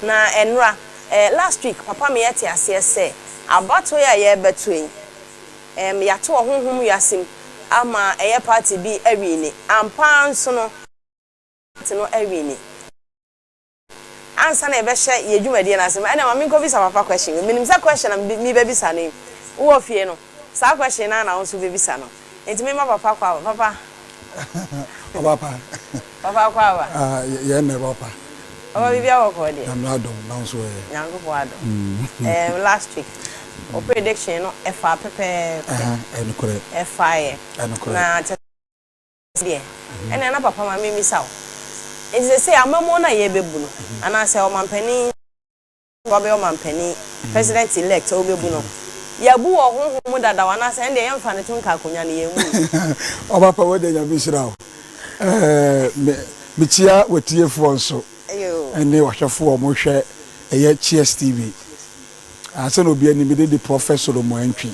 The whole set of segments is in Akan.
Na ɛnora, last week papa me yɛte aseɛ sɛ abatoɔ yi a yɛrebɛto yi, yɛato wɔ honhom wiase mu ama ɛyɛ party bi awini. Ampa ara nso no, party no awini. Ansa na yɛbɛhyɛ yɛn dwumadie no ase no, ɛnna ma menkɔbisa papa question wei. Menim sɛ question a mebɛbisa no yi, wowɔ fie no, saa question no ara na wo nso wobɛbisa no. Nti memma papa kɔ aba. Papa. Ɔba pa. Papa kɔ aba. Ah, yɛn na ɛba pa. Papa, biribi abɔkɔ deɛ? Nyame adom, na wo nso ɛ? Nyankopɔn adom. Last week, wo prediction no ɛfaa pɛpɛɛpɛ. Ɛnokorɛ. Ɛfaeɛ. Ɛnokorɛ. Na kyɛ deɛ, ɛnna na papa ma memmisa wo. Nti seesei amammuo no a yɛrebɛbu no, anaasɛ ɔmampanin wabɛyɛ ɔmampanin, president elect a wobɛbu no, yɛabu wɔ honhom mu dadaw anaasɛ ɛndeɛ yɛmfa no to nka akonnwa no, yɛmmu no? Ɔba pa, wo deɛ Nyame nhyira wo. Me mekyia w'atiefoɔ nso ɛne w'ahwɛfoɔ a wɔhwɛ ɛyɛ Cheers TV. Sɛnea obi anim, me din de Prophet Solomon Antwi.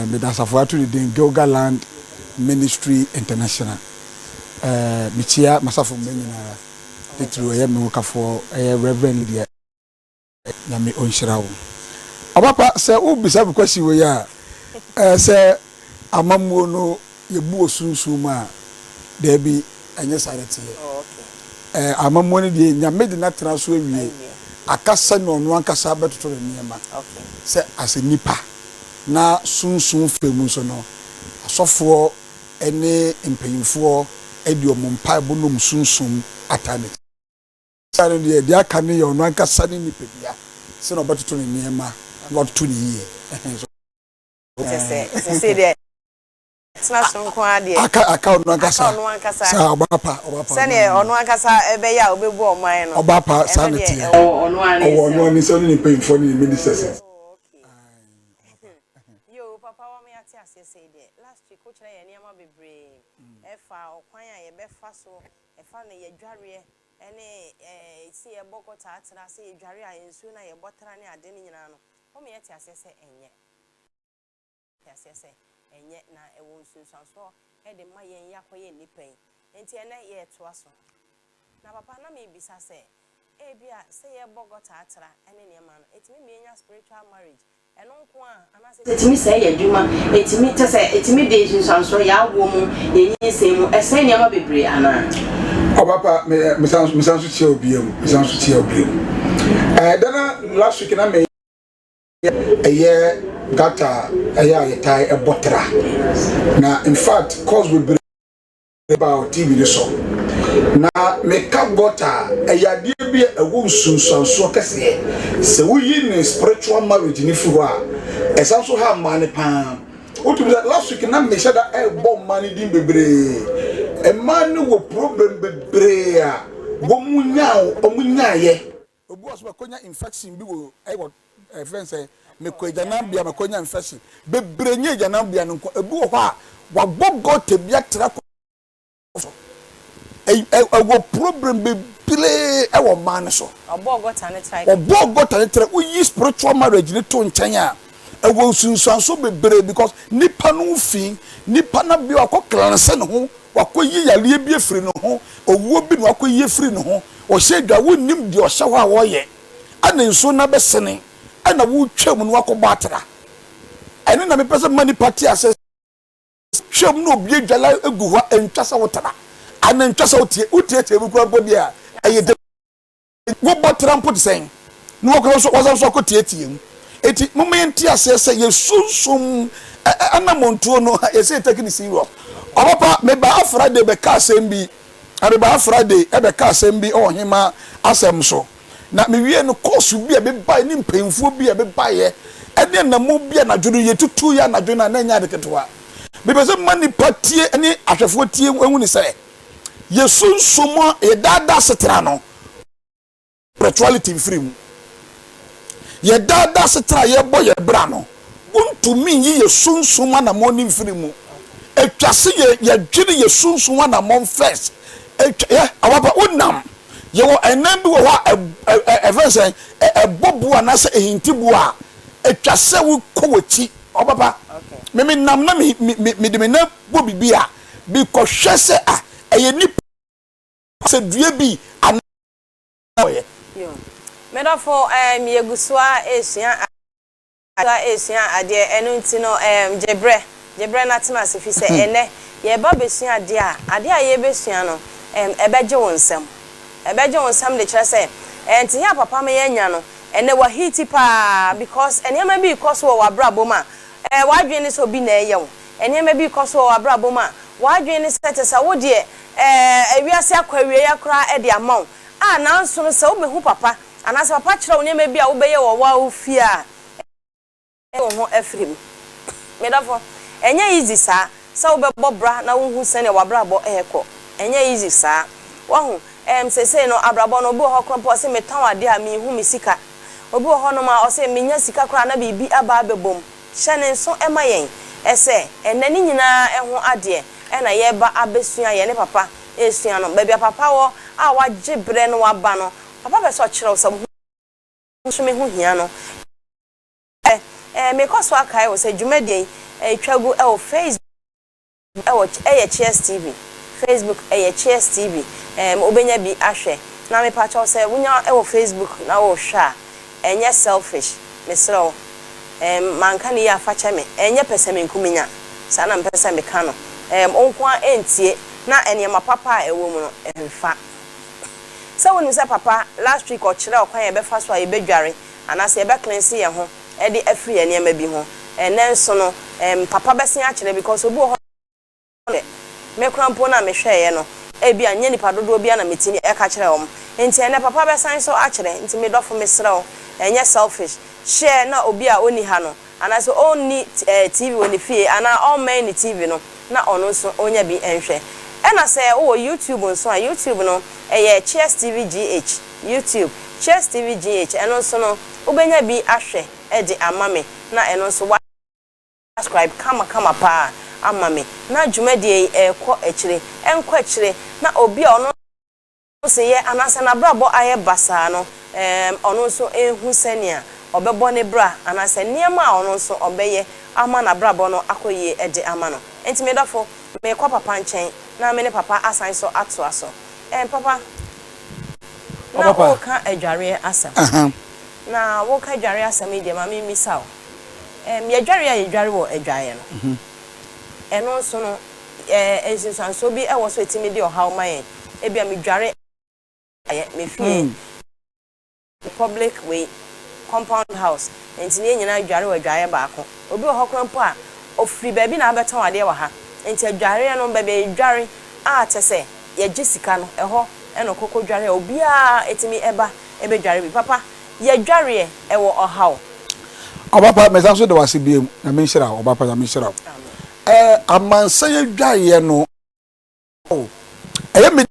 Mede asafo ato ne din Gilgal Land Ministry International. Mekyia m'asafo mma nyinara, titiriw ɛyɛ me hokafoɔ ɛyɛ Rev. Lydia. Nyame ɔnhyira wo. Ɔpapa, sɛ wobisa me question wei a, sɛ amammuo no yɛbu wɔ sunsum mu a, daabi, ɛnyɛ saa na ɛteɛ. Amammuo no deɛ, Nyame de no atena so awie, aka sɛdeɛ ɔno ankasa bɛtoto ne nneɛma sɛ as nipa, na sunsum fɛ mu nso no, asɔfoɔ ne mpanyimfoɔ de wɔn mpaebɔ ne wɔn sunsum ataa n'akyi. Saa no deɛ, deɛ aka no yɛ ɔno ankasa ne nipadua, sɛdeɛ ɔbɛtoto ne nneɛma na watoto no yie. Kyɛ sɛ sesei deɛ tena so nko ara deɛ. Aka aka ɔno ankasa. Aka ɔno ankasa. Saa ɔbaa pa, ɔbaa pa. Sɛdeɛ ɔno ankasa ɛbɛyɛ a ɔbɛbu ɔman no. Ɔbaa pa, saa na ɛteɛ. Ɛwɔ ɔno ara ne nsam. Ɔwɔ ɔno ara ne nsam ne ne mpanyinfoɔ ne ne ministers. Oh okay. Yoo papa wama yɛate aseɛ sei deɛ last week wokyerɛ yɛn nneɛma bebree ɛfa ɔkwan a yɛbɛfa so ɛfa no yɛdwareɛ ɛne ɛɛ sɛ yɛbɔ gɔta atra sɛ yɛdware a nsuo no a yɛbɔ tra ne ade no nyinaa no wama yɛate aseɛ sɛ ɛnyɛ te aseɛ sɛ ɛnyɛ na ɛwɔ nsunsuansoɔ de ma yɛn yɛakɔyɛ nnipa yi. Enti ɛnnɛ yɛretoa so. Na papa na merebisa sɛ, ebia sɛ yɛrebɔ gɔta atra ne nneɛma no, ɛtumi ma yɛnya spiritual marriage, ɛno nko ara anaasɛ. Ɛtumi sɛe yɛn adwuma, ɛtumi, kyerɛ sɛ, ɛtumi de nsunsuansoɔ yɛn awoɔ mu, yɛn nyinsɛn mu, ɛsɛe nneɛma bebree anaa? Ɔba pa, me, mesan, mesan so kyia wo bio, mesan so kyia wo bio. Eh, dana last week na me Ɛyɛ gutter a ɛyɛ a yɛtae bɔ tra. Na in fact course bebree ba wɔ TV no so. Na meka gutter a, ɛyɛ adeɛ bi a ɛwɔ nsunsuansoɔ kɛseɛ. Sɛ woyi ne spiritual marriage no firi hɔ a, ɛsan so ha mmaa no paa. Wotumi sɛ last week na mehyɛ da ɛrebɔ mmaa no din bebree. Mmaa no wɔ problem bebree a wɔn nyaa wɔn nyaayɛ. Obi wɔ so bɛkɔnya infection bi wɔ ɛwɔ ɛfrɛ no sɛ mekɔ agyananbea mɛkɔnya infection bebree nyɛ agyananbea no nko. Ebi wɔ hɔ a wabɔ gɔta bi atra kɔ so, ɛwɔ problem bebree ɛwɔ mmaa no so. Ɔbɔɔ gɔta no tra. Ɔbɔɔ gɔta no tra. Woyi spiritual marriage no to nkyɛn a, ɛwɔ nsunsuanso bebree because nipa no fi nipa no bi wakɔ cleanse ne ho, wakɔyi yareɛ bi afiri ne ho, owuo bi na wakɔyi afiri ne ho. Ɔhyɛ dwa, wonnim deɛ ɔhyɛ hɔ a ɔreyɛ. Ɛna nsuo no abɛsene, ɛna wotwa mu na wakɔbɔ atra. Ɛno na mepɛ sɛ mema nnipa te aseɛ. Twam na obi adwala agu hɔ a, ɛntwa sɛ wotra. Anaa ɛntwa sɛ wotie. Wotietie mu koraa mpo deɛ a, ɛyɛ dɛ. Wobɔ tra mpo te sɛn na wɔkɔ so wɔsan so akɔtiatia mu. Enti momma yɛnte aseɛ sɛ yɛn sunsum anammɔntuo no, yɛsɛ yɛ take no serious. Ɔpapa, mebaa Friday bɛka asɛm bi, mebaa Friday bɛka asɛm bi wɔ ɔhemmaa asɛm so. Na mewie no, kɔɔso bi a mebaeɛ ne mpanyimfoɔ bi a mebaeɛ ne anammɔn bi a anadwo no yɛtutuiɛ anadwo no a na ɛnyɛ ade ketewa. Mepɛ sɛ mema nnipa tie ne ahwɛfoɔ tie hu ne sɛ, yɛn sunsum a yɛdaadaa asetena no, spirituality mfiri mu. Yɛ daa daa asetena a yɛbɔ yɛ bra no, wontumi nyi yɛ sunsum anamɔn no mfiri mu. Etwa se yɛ yɛdwene yɛ sunsum anamɔn first. Etwa yɛ awapa wonam yɛwɔ ɛnan bi wɔ hɔ a ɛ ɛfɛn sɛ ɛbɔ bu anaasɛ ehinti bu a etwa sɛ wokɔ w'akyi ɔbapa. Me me nam na me me me de me nan bɔ bibi a mekɔhwɛ sɛ a ɛyɛ nipa. Sɛ dua bi anaa ɔyɛ. Me dɔfo, ɛɛm, yɛgu so ara resua resua adeɛ, ɛno nti no, ɛɛm, gye berɛ, gye berɛ na tena ase, firi sɛ ɛnnɛ, yɛreba abɛsua adeɛ a, adeɛ a yɛrebɛsua no, ɛɛm, ɛbɛgye wo nsam. Ɛbɛgye wo nsam de kyerɛ sɛ, ɛɛ, nteyɛ a papa ma yɛanya no, ɛnnɛ wahiiti pa ara, because nneɛma bi rekɔ so wɔ w'abrabɔ mu a, ɛɛ, w'adwene ne sɛ obi na ɛreyɛ wo. Nneɛma bi rekɔ so wɔ w'abrabɔ mu a, w'adwene ne sɛ kyerɛ sɛ wo deɛ, ɛɛ, wiase akɔ awieeɛ koraa de ama wo. A Nanso no, sɛ wobɛhu papa, anaasɛ papa kyerɛ wo nneɛma bi a wobɛyɛ wɔ wo fie a, wo ho afiri mu. Me dɔfo, ɛnyɛ easy saa sɛ wobɛbɔ bra na wonhu sɛnea w'abrabɔ rekɔ. Ɛnyɛ easy saa. Wahu? Ɛɛm, seesei no, abrabɔ no, obi wɔ hɔ koraa mpo a ɔse, Metɔn adeɛ a, minhu me sika. Obi wɔ hɔnom a ɔse, Menya sika koraa a na biribi aba abɛbɔ mu. Hyɛ no nso ma yɛn sɛ, ɛnnɛ ne nyinaa ho adeɛ na yɛreba abɛsua, yɛne papa resua no. Baabi a papa wɔ a wagye berɛ na waba no, papa pɛ sɛ ɔkyerɛ wo sɛ wo ho ho hia no. Ɛ, mekɔ so akae wo sɛ dwumadie yi twa gu wɔ Facebook wɔ ɛyɛ Cheers TV, Facebook ɛyɛ Cheers TV, ɛɛm wobɛnya bi ahwɛ. Na mepakyɛw sɛ wonya wɔ Facebook na worehwɛ a, ɛnyɛ selfish, mesrɛ wo, ɛɛm manka no yie a fakyɛ me, ɛnyɛ pɛsɛmenkominya, saa na mepɛ sɛ meka no, ɛɛm wo nko ara ntie na nneɛma papa a ɛwɔ mu no mfa. Sɛ wonim sɛ papa last week ɔkyerɛɛ ɔkwan a yɛbɛfa so a yɛbɛdware anaasɛ yɛbɛ cleanse yɛn ho de afiri yɛn nneɛma bi ho. Ɛnnɛ nso no, ɛɛm, papa bɛsen akyerɛ because obi wɔ hɔ deɛ, me koraa mpo no a mehwɛeɛ no, ebia nyɛ nipa dodoɔ biara na metumi ka kyerɛɛ wɔn. Nti ɛnnɛ papa bɛsan nso akyerɛ. Nti me dɔfo mesrɛ wo, ɛnyɛ selfish. Share na obi a ɔnni ha no, anaasɛ ɔnni ɛɛ TV wɔ ne fie anaa ɔmmɛn ne TV no, na ɔno nso ɔnya bi nhwɛ. Ɛna sɛ wowɔ YouTube nso a, YouTube no, ɛyɛ Cheers TV GH. YouTube, Cheers TV GH, ɛno nso no wobɛnya bi ahwɛ de ama me na ɛno nso wa subscribe kama kama paa ama me na dwumadie yi ɛrekɔ akyire ɛnkɔ akyire na obi a ɔno nso yɛ anaasɛ n'abrabɔ ayɛ basaa no ɛɛm ɔno nso nhu sɛnea ɔbɛbɔ ne bra anaasɛ nneɛma a ɔno nso ɔbɛyɛ ama n'abrabɔ no akɔ yie de ama no. Nti me dɔfo merekɔ papa nkyɛn na me ne papa asan nso atoa so. Ɛɛm papa. Na woreka adwareɛ asɛm. Na woreka adwareɛ asɛm yi deɛ ma memmisa wo. Ɛɛm, yɛdware a yɛdware wɔ adwaeɛ no, ɛno nso no, ɛɛ, nsunsuansoɔ bi wɔ so a ɛtumi de ɔhaw ma yɛn? Ebia medware adwaeɛ, me fie, public wei, compound house, nti no yɛn nyinaa dware wɔ adwaeɛ baako. Obi wɔ hɔ koraa mpo a, ɔfiri baabi na abɛtɔn adeɛ wɔ ha, nti adwareɛ no, baabi a yɛdware a kyerɛ sɛ yɛgye sika no, ɛhɔ na ɔkɔ kɔdware a obiara tumi ba bɛdware bi. Papa, yɛdwareɛ, ɛwɔ ɔhaw. Ɔba pa, mesan so da wo ase biom, Nyame nhyira wo, ɔba pa, Nyame nhyira wo. Ɛɛ, amansan adwaeɛ no, oh, ɛyɛ me,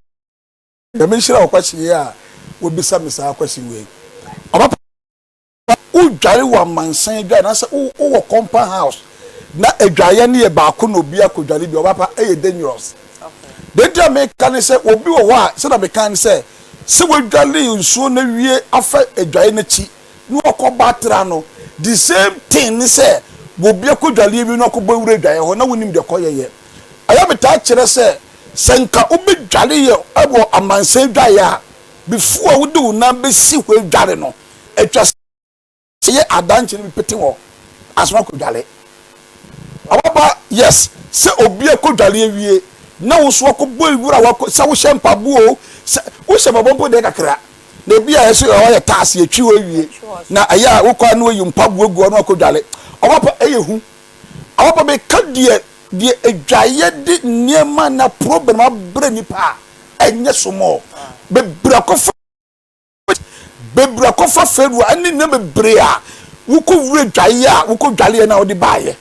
Nyame nhyira wo question yi a wabisa me saa question wei. Ɔba pa. Wodware wɔ amansan adwae anaasɛ wowɔ compound house na adwaeɛ no yɛ baako na obi akɔdware bi ɔba pa ɛyɛ dangerous. Deɛ nti a meka ne sɛ obi wɔ hɔ a sɛdeɛ meka ne sɛ sɛ wadware nsuo no awie afa adwaeɛ no akyi na wakɔ batra no the same thing ne sɛ obi akɔdware awie na wakɔbɔ awura adwaeɛ hɔ na wonim deɛ kɔyɛyɛ. Ɛyɛ metaa kyerɛ sɛ sɛ nka wobɛdware yɛ wɔ amansan adwaeɛ a before a wode wo nan bɛsi hɔ adware no Atwa sɛ yɛ adankyene bi pete hɔ ansa na wakɔdware. Ababa yes sɛ obi akɔdware awie na wo nso wakɔbɔ nwura wakɔ sɛ wohyɛ mpaboa o sɛ wohyɛ mpaboa mpo deɛ kakra na ebi a ɛsɛ ɛhɔ yɛ taase atwi hɔ awie na ɛyɛ a wokɔ a na wayi mpaboa gu hɔ na wakɔdware. Ababa ɛyɛ hu. Ababa meka deɛ deɛ adwaeɛ de nneɛma na problem abrɛ nipa a ɛnyɛ small. Bebree akɔfa Bebree akɔfa Farao ne nneɛma bebree a wokɔ wura dwaeɛ a wokɔ dwaleɛ na wode baeɛ.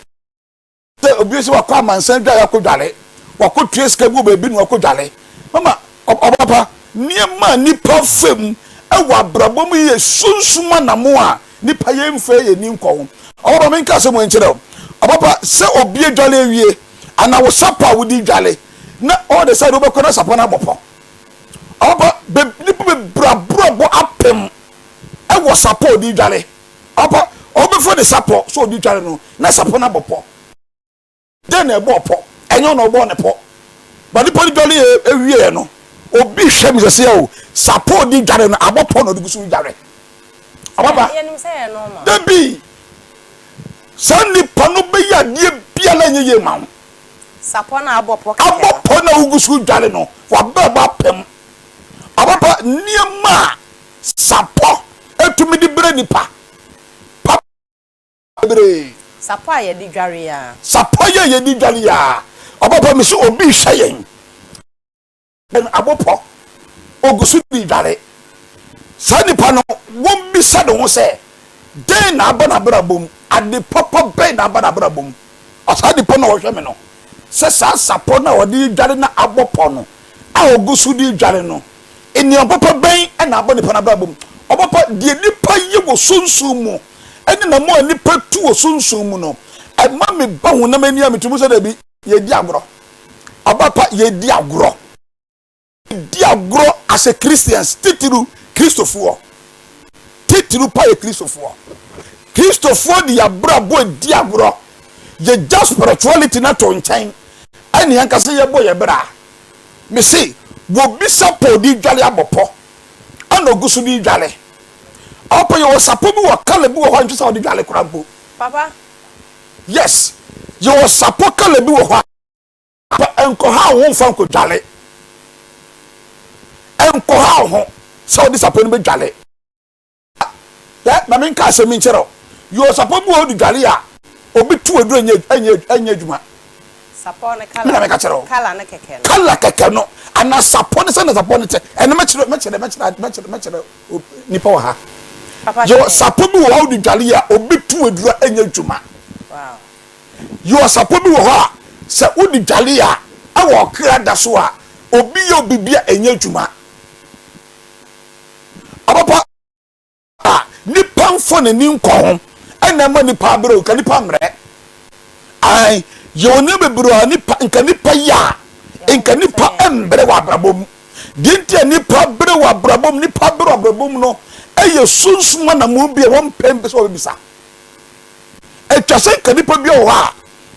Sɛ obi sɛ wakɔ amansan dwaeɛ akɔ dwale, wakɔ tua sika bi wɔ baabi na wakɔ dwale. Mama ɔbapa, nneɛma a nipa fa mu wɔ abrabɔ mu yɛ sunsum anamo a nipa yɛ mfa yɛ ni nkɔ ho. Ɔbapa menka asɛm wei nkyerɛ wo. Ɔbapa sɛ obi adwale awie anaa wo sapɔ a wode dwale na all the sudden wobɛkɔ na sapɔ no abɔ pɔ. Ɔba be nipa bebree abrabɔ apem ɛwɔ sapɔ ɔde dware. Ɔba ɔbɛfrɛ ne sapɔ sɛ ɔde dware no na sapɔ no abɔ pɔ. Dɛn na ɛbɔɔ pɔ? Ɛnyɛ ɔna ɔbɔɔ ne pɔ. Ba nipa no dware awieɛ no obi hwɛ me sɛsɛ o sapɔ ɔde dware no abɔ pɔ na ɔde gu so dware. Ɔbaba. Yɛnim sɛ ɛyɛ normal. Dabi! Saa nipa no bɛyɛ adeɛ biara ɛnyɛ yie ma wo. Sapɔ na abɔ pɔ kɛkɛ no. Abɔ pɔ na wogu so dware no, w'abrabɔ apem. Ɔbaba, nneɛma a sapɔ tumi de brɛ nipa, pa bebree. Sapɔ a yɛde dware yi ara. Sapɔ yi a yɛde dware yi ara. Ɔbaba, mese obi rehwɛ yɛn. Yɛn abopɔ, ogu so di dware. Saa nipa no, wɔmmisa ne ho sɛ, Dɛn na aba n'abrabɔ mu? Ade papa bɛn na aba n'abrabɔ mu? Saa nipa no a ɔhwɛ me no, sɛ saa sapɔ no a ɔde redware na abɔ pɔ no a ogu so de redware no, nneɛma papa bɛn na aba nipa no abrabɔ mu? Ɔpapa, deɛ nipa yɛ wɔ sunsum mu ne nam a nipa tu wɔ sunsum mu no, ɛma meba honam ani a metumi sɛ dabi. Yɛdi agorɔ. Ɔba pa, yɛdi agorɔ. Yɛdi agorɔ as a Christians, titiriw Kristofoɔ. Titiriw pa yɛ Kristofoɔ. Kristofoɔ de yɛabrabɔ di agorɔ. Yɛgya spirituality no ato nkyɛn ɛne yɛn ankasa yɛbɔ yɛ bra. Mese, wɔbisa pɔ ɔde dwale abɔ pɔ, ɛna ɔgu so de dwale. Ɔpɔ yɛwɔ sapɔ bi wɔ kala bi wɔ hɔ a nkyɛ sɛ ɔde dwale koraa mpo. Papa. Yes, yɛwɔ sapɔ colour bi wɔ hɔ a, pɛ nkɔhaw wo ho mfa nkɔdwale. Nkɔhaw wo ho sɛ wode sapɔ no bɛdwale. Ɛ, ma menka asɛm bi nkyerɛ wo. Yɛwɔ sapɔ bi wɔ hɔ wode dwale a, obi to aduro ɛnyɛ ɛnyɛ ɛnyɛ adwuma. Sapɔ no Me na meka kyerɛ wo. colour no kɛkɛ no. Colour kɛkɛ no, anaa sapɔ no sɛdeɛ sapɔ no te, ɛno mɛkyerɛ mɛkyerɛ mɛkyerɛ mɛkyerɛ mɛkyerɛ Nipa wɔ ha. Yɛwɔ sapɔ bi wɔ hɔ a wode dwale a obi tu aduru a ɛnyɛ adwuma. Yɛwɔ sapɔ bi wɔ hɔ a sɛ wode dwale a ɛwɔ ɔkra da so a obi yɛ obibi a ɛnyɛ adwuma. Ɔpapa a nipa mfa n'ani nkɔ ho ɛna ɛma nipa abrɛ o, nka nipa mmerɛ. Ae, yɛwɔ nneɛma bebree a nipa nka nipa yɛ a nka nipa mbrɛ wɔ abrabɔ mu. Deɛ nti a nnipa brɛ wɔ abrabɔ mu, nnipa brɛ wɔ abrabɔ mu no yɛ sunsum anammɔn bi a wɔmpɛ mpɛ sɛ wɔbɛbisa. Atwa sɛ nka nipa bi wɔ hɔ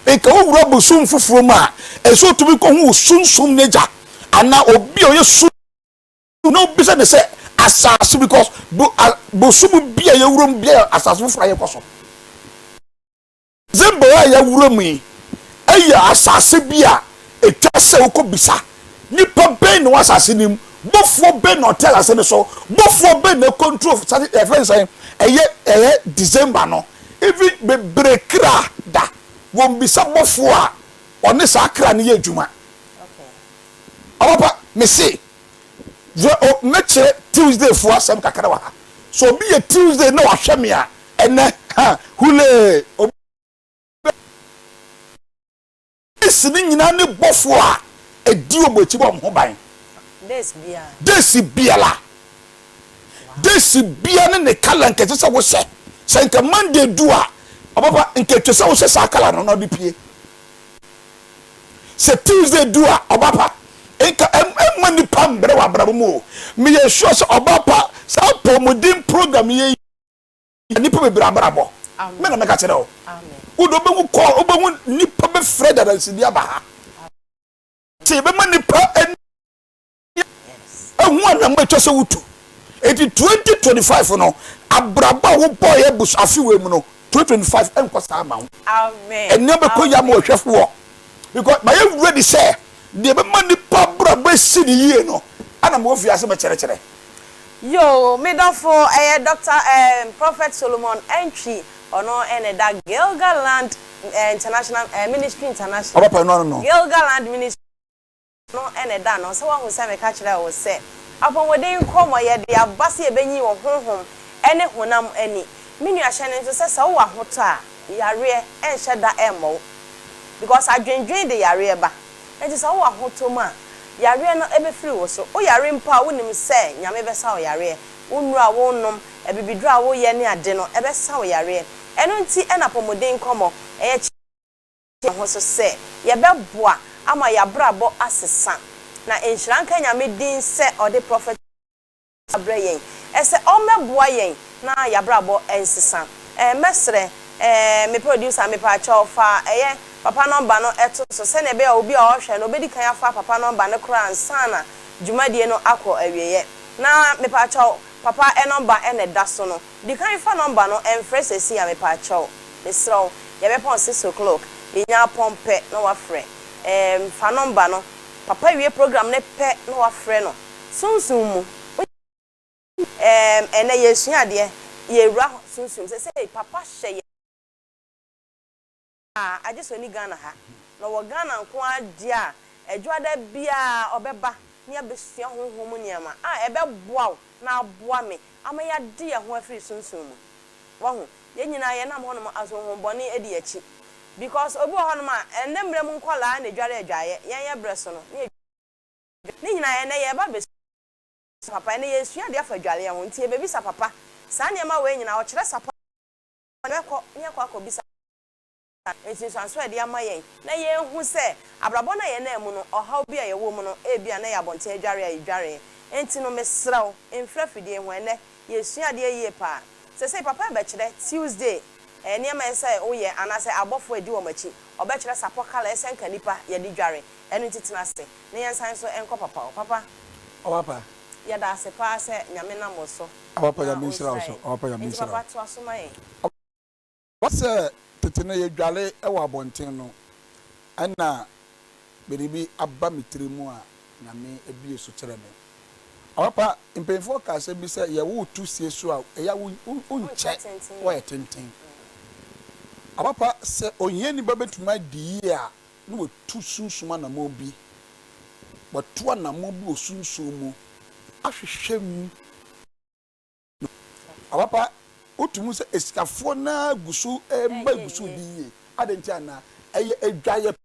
a, nka wowura bosom foforɔ mu a, ɛsɛ sɛ otumi kɔhu wo sunsum n'agya anaa obi a ɔyɛ sunsum na obisa ne sɛ asase because bo, a, bosom bi a yɛwura mu bi a asase foforɔ a yɛkɔ so. December a yɛawura mu yi yɛ asase bi a ɛtwa sɛ wokɔbisa, Nipa bɛn na ɔwɔ asase no mu? Bɔfoɔ bɛn na ɔte asase no so? Bɔfoɔ bɛn na ɛcontrol sase yɛfrɛ no sɛn? Ɛyɛ ɛyɛ December no. Even bebree kra da, wɔmmisa bɔfoɔ a ɔne saa kra no yɛ adwuma. Ɔpapa, mese, mɛkyerɛ Tuesday foɔ asɛm kakra wɔ ha. So obi yɛ Tuesday na wahwɛ me a, Ɛnɛ, ha, hulee, obi Days no nyinaa ne bɔfoɔ a ɛdi wɔn akyi bɔ wɔn ho ban. Days biara. Days biara. Days biara ne ne kala nka ɛsɛ sɛ wohyɛ. Sɛ nka Monday du a, ɔpapa nka ɛtwa sɛ wohyɛ saa kala no na ɔde pie. Sɛ Tuesday du a, ɔbapa nka ɛmma nipa mbrɛ wɔ abrabɔ mu o. Meyɛ sure sɛ ɔbapa saa apɔmuden program yi Nnipa bebree abrabɔ. Me na mɛka kyerɛ wo. Wo de wobɛhu kɔɔ, wobɛhu nnipa bɛfrɛ dadansidi aba ha. Sɛ yɛbɛma nnipa ani ahu anamɔ atwa sɛ wotu. Eti 2025 no, abrabɔ a wobɔɔ yɛ bus afe wei mu no, 2025 ɛnkɔ saa ma wo. Ɛnneɛma bɛkɔ yie ama ɔhwɛfoɔ. Because mayɛ ready sɛ deɛ ɛbɛma nnipa abrabɔ asi ne yie no, ɛna mewɔ fiase mɛkyerɛkyerɛ. Yoo me dɔfo ɛyɛ Doctor eh Prophet Solomon Antwi ɔno ɛna ɛda Gilgal Land eh International eh Ministry International Ɔba pɛ no ano no. Gilgal Land Ministry no ɛna ɛda ano sɛ wahu sɛ meka kyerɛɛ wo sɛ apɔmuden nkɔmɔ yɛde aba sɛ yɛbɛnyi wɔ honhom ɛne honam ani me nua hyɛ no nso sɛ sɛ wowɔ ahotɔ a yareɛ ɛnhyɛ da ɛmmɔ wo because adwendwen de yareɛ ba. Enti sɛ wowɔ ahotɔ mu a, yareɛ no bɛfiri wo so. Wo yare mpo a, wonim sɛ Nyame bɛsa wo yareɛ. Wo nnuro a wonom, abibiduro a woyɛ ne ade no, ɛbɛsa wo yareɛ. Ɛno nti na apɔmuden nkɔmmɔ yɛ kyerɛ yɛn ho so sɛ yɛbɛboa ama yɛabrabɔ asesa. Na nhyira nka Nyame din sɛ ɔde Prophet. abrɛ yɛn sɛ ɔmmɛboa yɛn na y'abrabɔ nsesa. Eh mɛsrɛ eh me producer mepaakyɛw fa ɛyɛ papa nɔmba no to so sɛnea ɛbɛyɛ a obi a ɔrehwɛ no obedi kan afa papa nɔmba no koraa ansa na dwumadie no akɔ awieɛ. Na mepaakyɛw. Papa nɔmba na ɛda so no. Di kan fa nɔmba no mfrɛ seesei a mepaakyɛw. Mesrɛ wo, yɛbɛpɔn 6 o'clock. Yɛnya apɔn pɛ na wafrɛ. Fa nɔmba no. Papa wie program no pɛ na wafrɛ no. Sunsum mu. Ɛnɛ yɛsua adeɛ. Yɛwura sunsum. Seesei papa hyɛ yɛ a agye sɛ ɔni Ghana ha. Na wɔ Ghana nko ara deɛ a, adwada biara ɔbɛba ne abɛsua honhom mu nneɛma a ɛbɛboa wo na aboa me ama yɛade yɛn ho afiri sunsum mu. Wahu, yɛn nyinaa yɛnam hɔnom aso honhommɔne adi akyi. Because obi wɔ hɔnom a, ɛnnɛ mmerɛ mu nkɔlaa na edware adwaeɛ, yɛn yɛ berɛ so no, ne ne nyinaa ɛnnɛ yɛreba abɛsua papa, ɛnnɛ yɛresua adeɛ afa adwareɛ ho, nti yɛbɛbisa papa saa nneɛma wei nyinaa, ɔkyerɛ sapɔ bɛkɔ ne yɛkɔ akɔbisa nsunsuanso a ɛde ama yɛn na yɛnhu sɛ abrabɔ no a yɛn mu no, ɔhaw bi a yɛwɔ mu no, ebi a na yɛ abɔnten adware a yɛdware. Nti no, mesrɛ wo, mfrɛ fidie ho. Ɛnɛ yɛsua adeɛ yie paa. Sɛ papa bɛkyerɛ Tuesday nneɛma ɛsɛ woyɛ anaasɛ abɔfoɔ adi wɔn akyi, ɔbɛkyerɛ sapɔ colour ɛsɛ nka nipa yɛde dware. Ɛno nti tena ase na yɛnsan so ɛnkɔ papa o papa. Ɔwapa. Yɛda ase paa sɛ Nyame nam wo so. Ɔwapa, Nyame nhyira wo so. Ɔwapa, Nyame nti nhyira wo. Papa, toa so ma yɛn. Wɔsɛ tete no yɛdware wɔ abɔnten no, ɛna biribi aba me tiri mu a Nyame abie so kyerɛ me. Ɔwapa, mpanyinfoɔ ka asɛm bi sɛ yɛwo tu sie so a ɛyɛ wonkyɛ tenten. Wɔyɛ tenten. Ɔwapa, sɛ ohiani ba bɛtumi adi yie a, na watu sunsum anammɔn bi, watu anammɔn bi wɔ sunsum mu ahwehwɛ mu. Ɔwapa, wotumi sɛ esikafoɔ naa gu so ɛmba gu so di yie adi nti ana ɛyɛ adwayɛ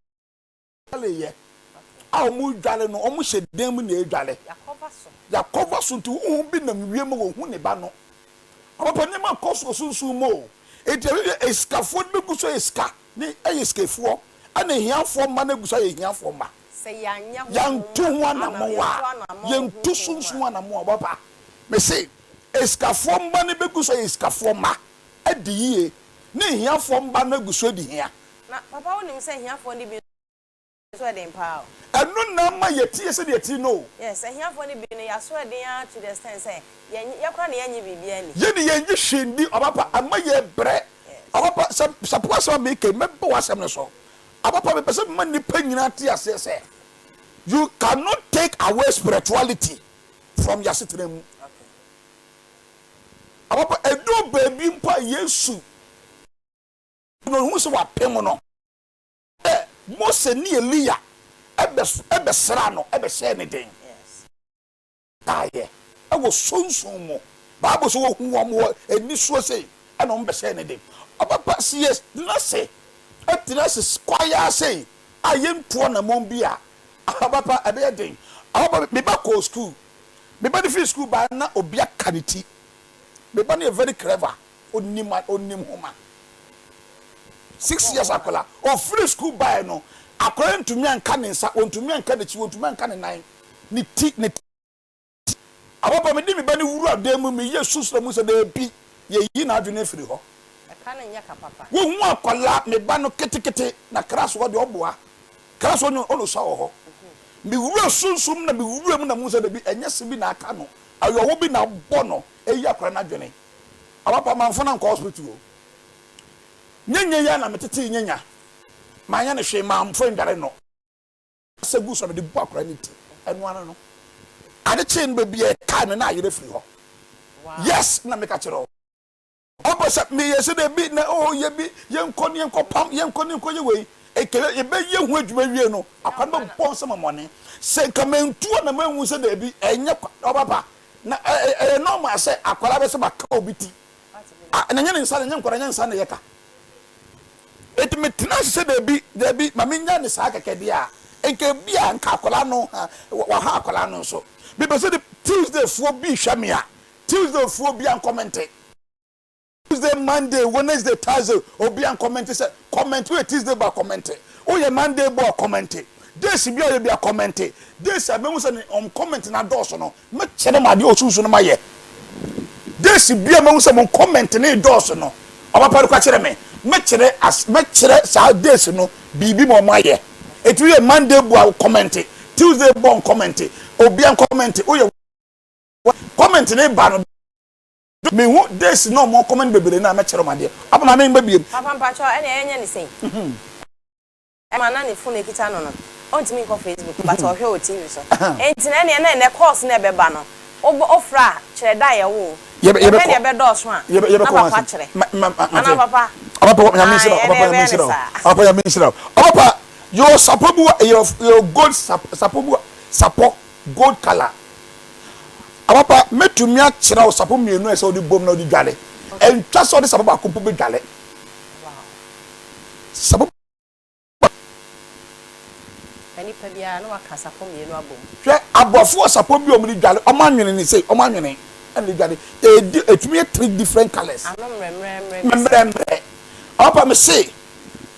yɛ a wɔn dware no, wɔn hyɛ dan mu na edware. Yɛakɔva so. Yɛakɔva so, nti huhu bi nam wiem wɔ hu ne ba no. Ɔpapa, nneɛma kɔ so sunsun mu o. Eti ɛhwehwɛ esikafoɔ no bɛgu so yɛ sika ne ɛyɛ sikafoɔ, ɛna ehiafoɔ mma no egu so ayɛ ehiafoɔ mma. Sɛ yɛanyɛ ho Yɛnto ho anammɔn a yɛnto sunsun anammɔn a, ɔpapa, mese esikafoɔ mma no bɛgu so ayɛ esikafoɔ mma adi yie, ne ehiafoɔ mma no egu so adi hia. Na papa, wonim sɛ ahiafoɔ no bi nso ɛden paa o. Ɛno na ama yɛtie sɛdeɛ yɛtie no o. Yes, ahiafoɔ no bi no yɛaso ɛden ara to the extent sɛ yɛn yɛkora ne yɛnye biribiara ni. Yɛne yɛnyi hwee ndi. Ɔpapa, ama yɛ brɛ. Ɔpapa, sɛ sapo asɛm a meka yi, mɛbɔ w'asɛm no so. Ɔpapa, mepɛ sɛ mma nnipa nyinaa te aseɛ sɛ you cannot take away spirituality from yɛasetena mu. Ɔpapa, ɛduru baabi mpo a Yesu na ohu sɛ wapem no ɛ Mose ne Eliya ɛbɛsra no, ɛbɛhyɛ ne den ayɛ ɛwɔ sunsun mu. Baabu so wohu wɔn wɔ anisuo sei ɛna wɔn bɛhyɛ ne den. Ɔbɛpa si yɛ tena se ɛtena se kwaya sei a yɛntu anammɔn bi a, ɔbɛpa ɛbɛyɛ den. Ɔbɛpa, meba kɔɔ school, meba ne firi school baa na obi aka ne ti. Meba no yɛ very clever, onim onim homa. 6 years akwadaa ofiri school baa no, akwadaa ntumi anka ne nsa, ontumi anka n'akyi, ontumi anka ne nan, ne ti ne ti. Ababa, mi di mi ba ne wura dan mu, mi yɛ susua mu sɛ deebi yɛyi n'adwene afiri hɔ. Ɛka no nyɛ ka papa. Wohu akwadaa me ba no ketekete na class hɔ deɛ, ɔboa class hɔ nyɛ ɔno sa wɔ hɔ. Mi wura sunsum na mi wura mu na mu sɛ deebi ɛnyɛ se bi na aka no, ayɔwo bi na abɔ no eyi akwadaa n'adwene. Ababa, manfo na nkɔ hospital o. Nyenye ya na metete nyenya manyɛ ne hwee, mamfo ndware no sɛ gu so a mede bu akwadaa ne ti. Ɛno ano no, ade kyee no, baabi a ɛkaa no na ayerɛ firi hɔ. Yes, na meka kyerɛ wo. Ɔbɔ sɛ meyɛ sɛ dɛbi na o yɛ bi yɛnkɔ ne yɛnkɔ pam, yɛnkɔ ne yɛnkɔ yɛ wei ekele yɛbɛyɛ ho adwuma wie no, akwa no bɛbɔ nsɛm amɔne sɛ nka mantu na manhu sɛ dɛbi ɛnyɛ kwa. Ɔbaba na ɛyɛ normal sɛ akwadaa bɛ sɛ maka obi ti a na nyɛ ne nsa na nyɛ nkwadaa nyɛ nsa na yɛ ka. Eti metena ase sɛ dɛbi dɛbi ma menya ne saa kɛkɛ deɛ a, nka ebi a nka akwadaa no ha waha akwadaa no nso. Mepɛ sɛ de Tuesday foɔ bi hwɛ me a, Tuesday foɔ bi ancomment. Tuesday, Monday, Wednesday, Thursday, obi ancomment sɛ comment. Woyɛ Tuesday ba, comment. Woyɛ Monday bɔ, comment. Days bi a ɔyɛ bi a, comment. Days a mehu sɛ ne comment na dɔɔso no, mɛkyerɛ mu adeɛ osunsun no ma yɛ. Days bi a mehu sɛ mo comment ne dɔɔso no, ɔbɛpa no kɔ kyerɛ me, mɛkyerɛ as mɛkyerɛ saa days no biribi ma ɔmo ayɛ. Eti woyɛ Monday bu a, comment. Tuesday bɔ, comment. Obi ancomment. Woyɛ comment ne ba no. Mehu days na ɔmo comment bebree na mɛkyerɛ ɔmo adeɛ. Aba ma menba biem. Papa mpakyɛw ɛneɛ yɛnyɛ ne sɛn? Ɛma na ne phone ekita no no ɔntumi nkɔ Facebook but ɔhwɛ wɔ TV so nti no ɛneɛ na ɛnɛ course no ɛbɛba no wobɔ wofrɛ a kyerɛ da a yɛwo wo yɛpɛ deɛ ɛbɛdɔɔso a na papa kyerɛ anaa papa ae ɛneɛ yɛbɛyɛ no saa. Papa Nyame nhyira wo. Ɔpapa yɛwɔ sapɔ bi wɔ yɛwɔ gold sapɔ bi wɔ sapɔ gold colour Papa mɛtumi akyerɛ wo sapɔ mienu a ɛsɛ wode bom na wode dwale. Ɛntwa sɛ wode sapɔ baako mpo bɛdwale. Sapɔ Na nipa biara na waka sapɔ mienu abom. Hwɛ aborɔfo wɔ sapɔ bi a wɔde dwale, wɔn anwene ne sei, wɔn anwene ɛna de dwale. Edi etumi yɛ three different colours. Ano mmerɛmmerɛmmerɛ bi saa. Mmerɛmmerɛ. Papa me se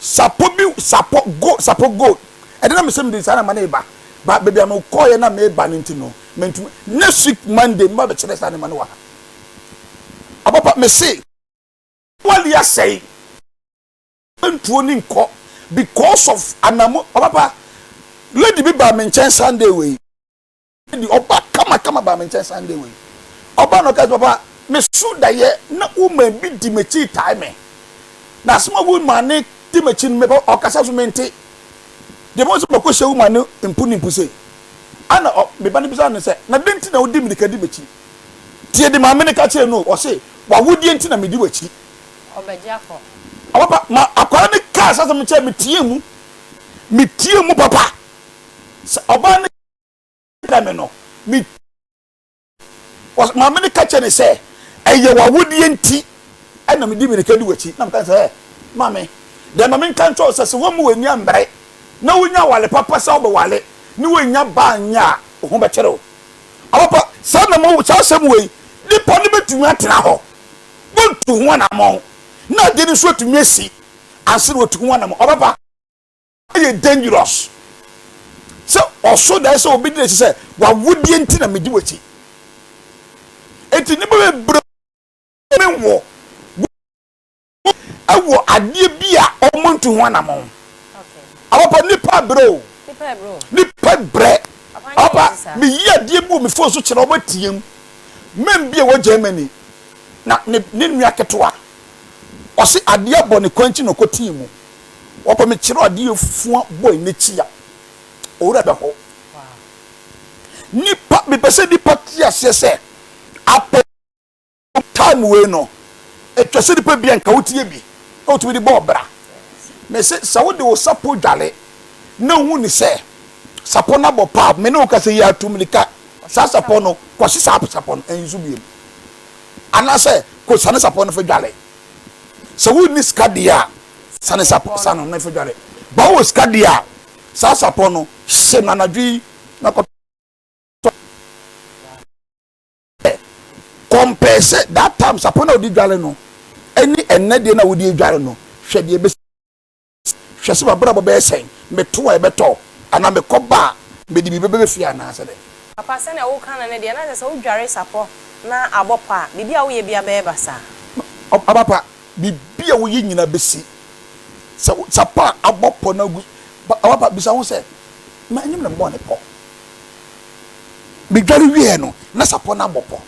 sapɔ bi sapɔ gold sapɔ gold ɛde na me se mede saa na ma ne ba ba baabi a mekɔɔyɛ na meba no nti no mentumi next week Monday meba bɛkyerɛ saa nneɛma no wɔ ha. Papa me se wali asɛe. Ntuo ni nkɔ because of anamo ɔpapa lady bi baa me nkyɛn Sunday wei lady ɔba kama kama baa me nkyɛn Sunday wei ɔba na ɔka sɛ papa me so dayɛ na woman bi di m'akyi tae me na asɛm a woman ne di m'akyi no mepɛ ɔkasa so mente deɛ mo sɛ mɛkɔ hyɛ woman no mpu ne mpu sei ana ɔ me ba no bisa no sɛ na den ti na wodi mirika di m'akyi tie de maame no ka kyerɛ no ɔse wawodeɛ nti na medi w'akyi. Ɔbɛgye akɔ. Papa, ma akwadaa no kaa saa asɛm no kyerɛ me tiee mu. Me tiee mu papa. Sɛ ɔbaa no kyerɛ me no, me maame no ka kyerɛ ne sɛ, ɛyɛ w'awodeɛ nti ɛna medi mirika di w'akyi. Na meka sɛ, ɛ maame, deɛ ma menka nkyerɛ wo sɛ sɛ woammu w'ani ammere na wonya awale papa sɛ wobɛwale ne woannya ba anyɛ a, wo ho bɛkyere wo. Papa, saa na mo saa asɛm wei, nipa no bɛtumi atena hɔ Wontu ho anammɔn na ade no nso atumi asi ansa na watu ho anammɔn. Ɔbɛba ayɛ dangerous sɛ ɔso dae sɛ obi di n'akyi sɛ w'awodeɛ nti na medi w'akyi. Enti nnipa bebree ne wɔ wɔ adeɛ bi a wɔntu ho anammɔn. Amapa nipa brɛ o. Nipa brɛ. Amapa meyi adeɛ bi wɔ me phone so kyerɛ wɔn atie mu. Men bi a ɛwɔ Germany na ne ne nua ketewa ɔse adeɛ abɔ ne kwan nti na ɔkɔ tii mu. Wɔpɛ me kyerɛ adeɛ fua boy n'akyi a owura bɛ hɔ. Nipa mepɛ sɛ nipa te aseɛ sɛ apɔ Time wei no, etwa sɛ nipa bi a nka wotie bi na wotumi de bɔ ɔbra. Mese sɛ wode wo sapɔ dwale na wohu ne sɛ sapɔ no abɔ paa, me ne wo kasa yi ara tu mirika saa sapɔ no kɔhye saa sapɔ no ɛnso biom. Anaasɛ kɔ sane sapɔ no fa dwale. Sɛ wonni sika deɛ a, sane sapɔ sane no fa dwale. Ba wowɔ sika deɛ a, saa sapɔ no hye no anadwo yi na kɔtɔ. Compare sɛ that time sapɔ na ɔde dware no ɛne ɛnɛ deɛ na wode adware no hwɛ deɛ ɛbɛsi hwɛ sɛ mabrabɔ bɛyɛ sɛn meto a ɛbɛtɔ anaa mekɔ ba a mede biribi bɛbɛ fie anaa sɛ dɛn. Papa sɛnea woka no no deɛ na kyerɛ sɛ wodware sapɔ na abɔ pɔ a biribi a woyɛ biara bɛyɛ basaa. Ɔba pa biribi a woyɛ nyinaa bɛsi sɛ sapɔ a abɔ pɔ no agu ɔba pa bisa ho sɛ ma ɛnyɛ me na mebɔɔ ne pɔ. Medware wieɛ no, na sapɔ no abɔ pɔ.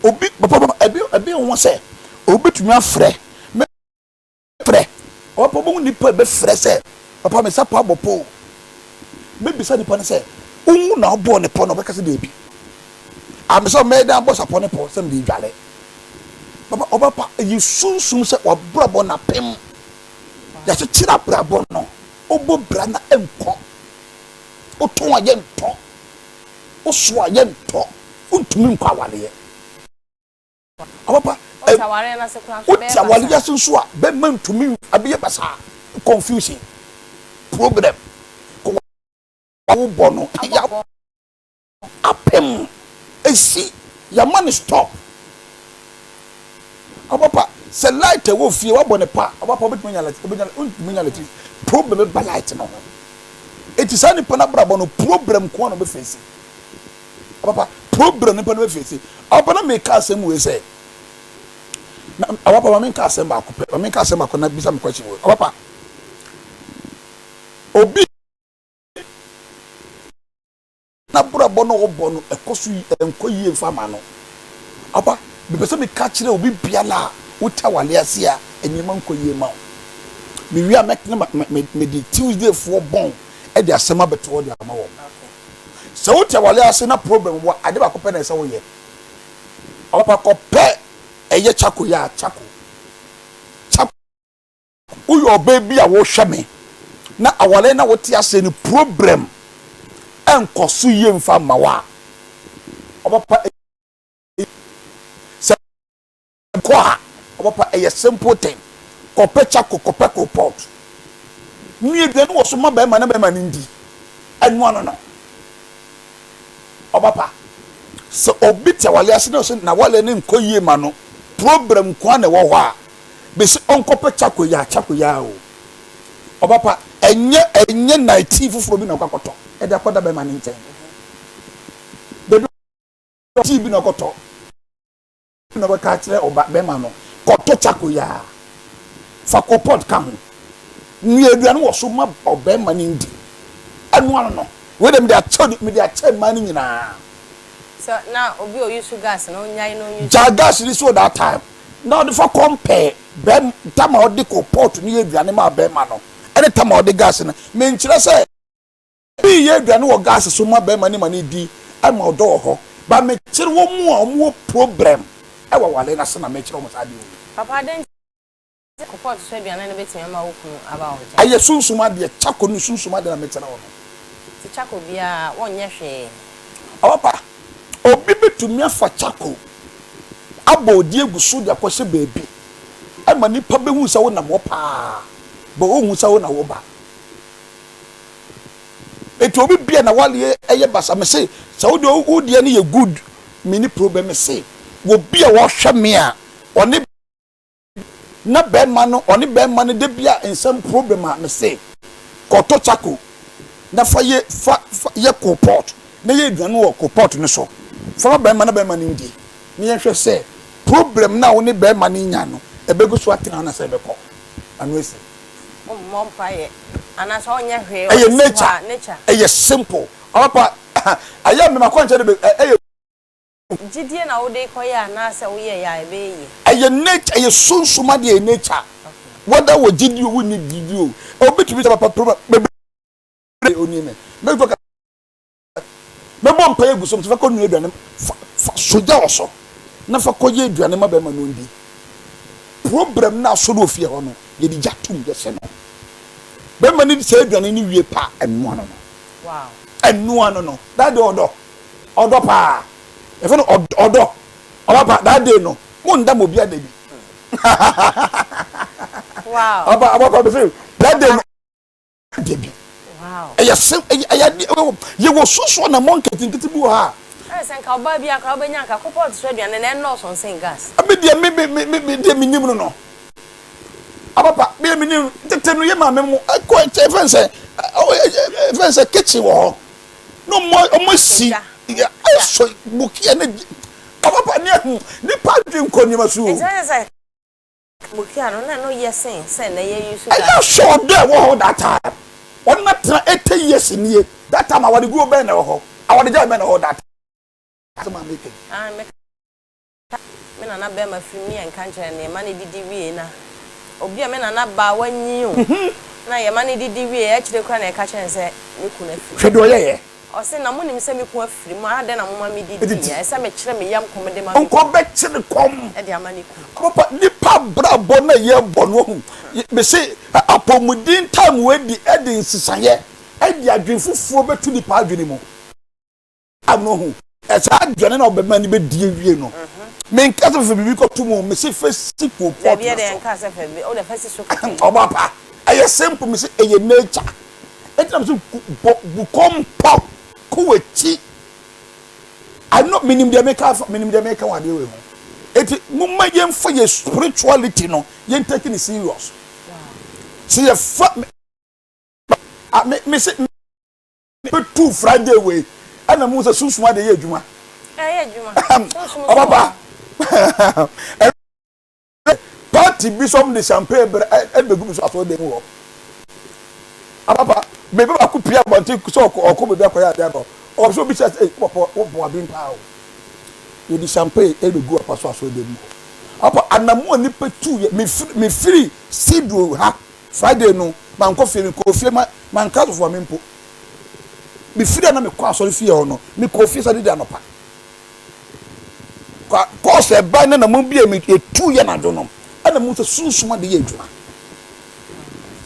Obi, papa, papa, ɛbi, ɛbi ho sɛ, obi betumi afrɛ, me frɛ, papa, obi nipa bɛfrɛ sɛ, papa, me sapɔ abɔ pɔ o. Mebisa nipa no sɛ, wohu na ɔbɔɔ ne pɔ no, ɔbɛka sɛ daabi. Ame sɛ mɛyɛ dɛn abɔ sapɔ ne pɔ sɛ mede dware. Papa, ɔbɛpa, ɛyɛ sunsum sɛ wabrabɔ no apem. Yɛakyekyere abrabɔ no, wobɔ bra na ɛnkɔ. Wotɔn a yɛntɔ, woso a yɛntɔ, wontumi nkɔ awareɛ. Papa, Wote awareɛ no ase koraa nso wote ɛbɛyɛ awareɛ basaa. ase nso a, bɛrima ntumi, ɛbɛyɛ basaa, confusion, problem. Kɔ wobɔ no, Abɔ pɔ. Apem esi yɛma no stop. Ɔbapa sɛ light ɛwɔ fie wabɔ ne pa ɔbapa wobɛtumi anya light wobɛnya wontumi nya light problem bɛba light no ho eti saa nipa no abrabɔ no problem nko ara na ɔbɛfɛsi ɔbapa problem nipa no bɛfɛsi ɔbapa na meka asɛm wei sɛ na ɔbapa ma menka asɛm baako pɛ ma menka asɛm baako na bisa me question wei ɔbapa obi N'abrabɔ no a ɔbɔ no ɛkɔ so ɛnkɔ yie mfa ma no. Apa, Mepɛ sɛ meka kyerɛ obi biara a wote aware ase a nneɛma nkɔ yie ma wo. Mewie a mɛtena ma me mede Tuesday foɔ bɔn de asɛm abɛto hɔ de ama wɔn. Sɛ wote aware ase na problem wɔ ade baako pɛ na ɛsɛ woyɛ. Ɔpapa kɔpɛ ɛyɛ charcoal yɛ a charcoal. Charcoal. Woyɛ ɔbaa bi a wohwɛ me na aware na wote ase no problem ɛnkɔ so yie mfa mma wo a, ɔpapa Sɛ kɔ a ɔpapa ɛyɛ simple thing kɔpɛ charcoal kɔpɛ coal pot nua aduane wɔ so ma bɛrima na bɛrima no ndi ɛnoa no no ɔpapa sɛ obi te awale ase na ɔsɛ n'awale no nkɔ yie ma no problem nkoa na ɛwɔ hɔ a bɛsi ɔnkɔpɛ charcoal yɛ a charcoal yɛ a o ɔpapa ɛnyɛ ɛnyɛ nightie foforɔ bi na ɔkɔ akɔtɔ ɛde akɔda bɛrima no nkyɛn baabi Tea bi na ɔkɔtɔ na ɔbɛka akyerɛ ɔba bɛrima no, kɔtɔ charcoal yi ara, fa coal pot ka ho, noa aduane wɔ so ma ɔbarima no ndi. Ɛno ano no, wei deɛ mede akyɛ mede akyɛ mmaa no nyinaa. Sɛ na obi a ɔuse gas no ɔnyae na ɔnuse. Gyaa gas no si hɔ that time na ɔde fa compare bɛm tam a ɔde coal pot no yɛ aduane maa bɛrima no ɛne tam a ɔde gas no. Menkyerɛ sɛ. Bi yɛ aduane wɔ gas so ma bɛɛma no ma no di ma ɔdɔ wɔ hɔ but me kyere wɔn a wɔn wɔ probrɛm wɔ awale no ase na me kyerɛ wɔn saa adeɛ wei. Papa adɛn nti na kopɔt so aduane no bɛtumi ama wo kunu aba wo nkyɛn? Ɛyɛ sunsum adeɛ, charcoal no sunsum adeɛ na me kyerɛ wo no. Nti charcoal biara wɔnyɛ hwee? Ɔpapa, obi bɛtumi afa charcoal abɔ odi agu so de akɔhyɛ baabi ma nipa bɛhu sɛ wonam hɔ paa but ɔnhu sɛ wo na woba. Eti obi bia na waleɛ ɛyɛ basa me se sɛ wo deɛ wo deɛ no yɛ good me ni problem me se wɔ bi a wɔhwɛ me a ɔne na bɛrima no ɔne bɛrima no de bia nsɛm problem a me se kɔtɔ chako na fa yɛ fa fa yɛ coal pot na yɛ aduane wɔ coal pot no so fa ma bɛrima na bɛrima no ndi na yɛnhwɛ sɛ problem no a wo ne bɛrima no nya no ɛbɛgu so atena anasɛ ɛbɛkɔ ano asi. Ɔmmɔ mpaeɛ anaasɛ ɔnyɛ hwee, Ɛyɛ ɔde si hɔ nature, a, nature. ɛyɛ simple. Amapa, ɛyɛ me makwankyerɛ de ɛyɛ. Gyidie na wode rekɔyɛ anaasɛ woyɛeɛ a ɛbɛyɛ yie. Ɛyɛ nature, ɛyɛ sunsum adeɛ, ɛyɛ nature. Whether wɔ gyidie o, wonni gyidie o, obi tumi sɛ papa problem bebree onim me. Mɛtumi aka. Mɛbɔ mpaeɛ agu so, fa kɔnoa aduane, fa, fa sɔ gya wɔ so na fa kɔyɛ aduane ma bɛrima no ɔndi. Problem no a asɔ no wɔ fie hɔ no, yɛde gya tom, yɛhyɛ no. Bɛrima no di saa aduane no wie pa a, ɛnoa no no. Ɛnoa no no. That day ɔdɔ, ɔdɔ paa. Yɛfrɛ no ɔdɔ. Ɔba pa, that day no, mo nda ma obi ada bi. Ɔba, ɔba pa, bɛsɛ, that day no. Dabi. Ɛyɛ se ɛyɛ ɛyɛ adeɛ ɛwɔ yɛwɔ susu anamɔ nketenkete bi wɔ ha a. Ɛyɛ sɛ nka ɔbaa bi akora wobɛnya nka kopɔt so aduane na ɛnnɔɔso nsen gas. Me deɛ me me me me deɛ menim no no. Apapa me deɛ menim tete no yɛ maame mo ɛkɔ ɛkyɛ fɛn sɛ ɛfɛn sɛ kitchen wɔ hɔ na ɔmo ɔmo asi ɛsɔ bukia ne apapa ne ɛho nipa adwene nkɔ nneɛma so o. Nti na kyerɛ sɛ Bukia no na ɛno yɛ sen sɛ nɛ yɛ use Ɛyɛ gas. sure dɛ ɛwɔ hɔ that time. Ɔno atena 80 years nie. That time awareguo bɛn na ɛwɔ hɔ? Awaregyae bɛn na ɛwɔ hɔ that time? Asɛm a meka yi. Ah me ka me nana bɛɛma firi me yɛ nka nkyerɛ no yɛma no didi wie na obi a me nana ba wanyin o na yɛma no didi wie akyire koraa na yɛka kyerɛ no sɛ ne kunu afiri. Hwɛ deɛ ɔyɛeɛ. Ɔse, Na monim sɛ me kunu afiri mu a, adɛn na moma medidi? Didi. Ɛsɛ sɛ mekyere me yam kɔm de ma me Nkɔ kunu. bɛkyere kɔm. De ama ne kunu. Papa, nipa abrabɔ no a yɛbɔ no, wahu, mese apɔmuden time wei de, ɛde nsesaeɛ, ɛde adwene foforɔ bɛto nipa adwene mu. Time no wahu, saa aduane no a ɔbɛma no bɛdi awie no, menka sɛ fa biribi kɔto mu o, mese fa si coal pot Dabi, no ɛdeɛ so. nka sɛ fa biribi, wode fa si so kɛkɛ. Ɔba pa, ɛyɛ simple, mese ɛyɛ nature. Enti na mese bɔ bu kɔmpɔ kɔ w'akyi. I know menim deɛ meka afa menim deɛ meka wɔ adeɛ wei ho. Enti momma yɛmfa yɛ spirituality no yɛn take ne serious. Sɛ yɛfa me me se bɛtu Friday wei ɛna mu sɛ sunsum adeɛ yɛ adwuma. Ɛyɛ adwuma. Sunsum so. Ɔbaba. Party bi so wɔde champagne brɛ ɛ bɛgu me so asɔredan mu hɔ. Amapa, me ba baako pue abɔnten sɛ ɔkɔ ɔkɔ baabi akɔyɛ adeɛ aba. Ɔwɔ sɛ obi hyɛ sɛ, wo papa wo papa waben paa o. Yɛde champagne ɛbɛgu apa so asɔre dɛm mu hɔ. Apa anamu a nipa tu yɛ mefiri mefiri studio ha Friday no, mankɔ fie, mekɔɔ fie ma manka asɔfo maame mpo. Mefiri a na mekɔ asɔre fie hɔ no, mekɔɔ fie Saturday anɔpa. Kɔɔs ɛbae na na bi a yɛtu yɛ n'adwo no, ɛna mu sɛ sunsum ade yɛ adwuma.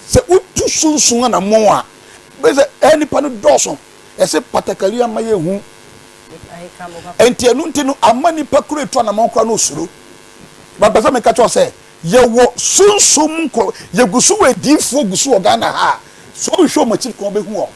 Sɛ wotu sunsum anammɔn a, bɛyɛ sɛ ɛyɛ nipa no dɔɔso. Ɛsɛ patakali ama yɛ hu. Nti ɛno nti no ama nipa koro etu anammɔn koraa na osuro. Bàbá sɛ meka kyerɛ sɛ yɛwɔ sunsum nkɔ yɛgu so wɔ adiifoɔ gu so wɔ Ghana ha a, sɛ ɔnhwɛ wɔn akyiri kɔn bɛhu wɔn.